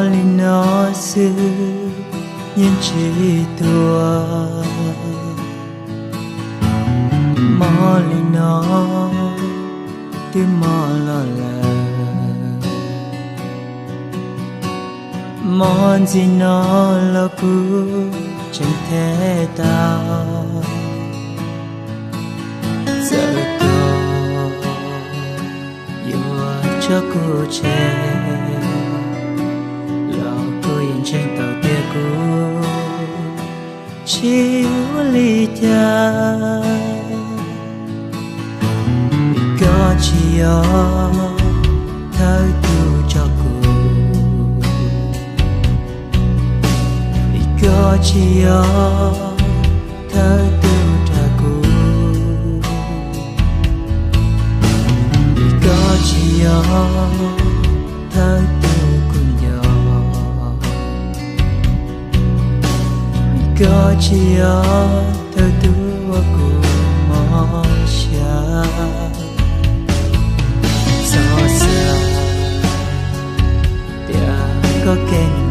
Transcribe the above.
Li no xwb yeej tsis tuag, mob li no twb mob los lawm, mob ntxiv no los kuj tseem them tau. Txawm tuag yuav tso kuv tseg los kuv yeej ntseeg tau tias kuv tsis ua li cas. Vim koj tsis yog thawj tug tso kuv, vim koj tsis yog thawj tug rau kuv, vim koj tsis yog thawj tug kuv nco, vim koj tsis yog thawj tug uas kuv mob siab. Txhob xav tias koj kev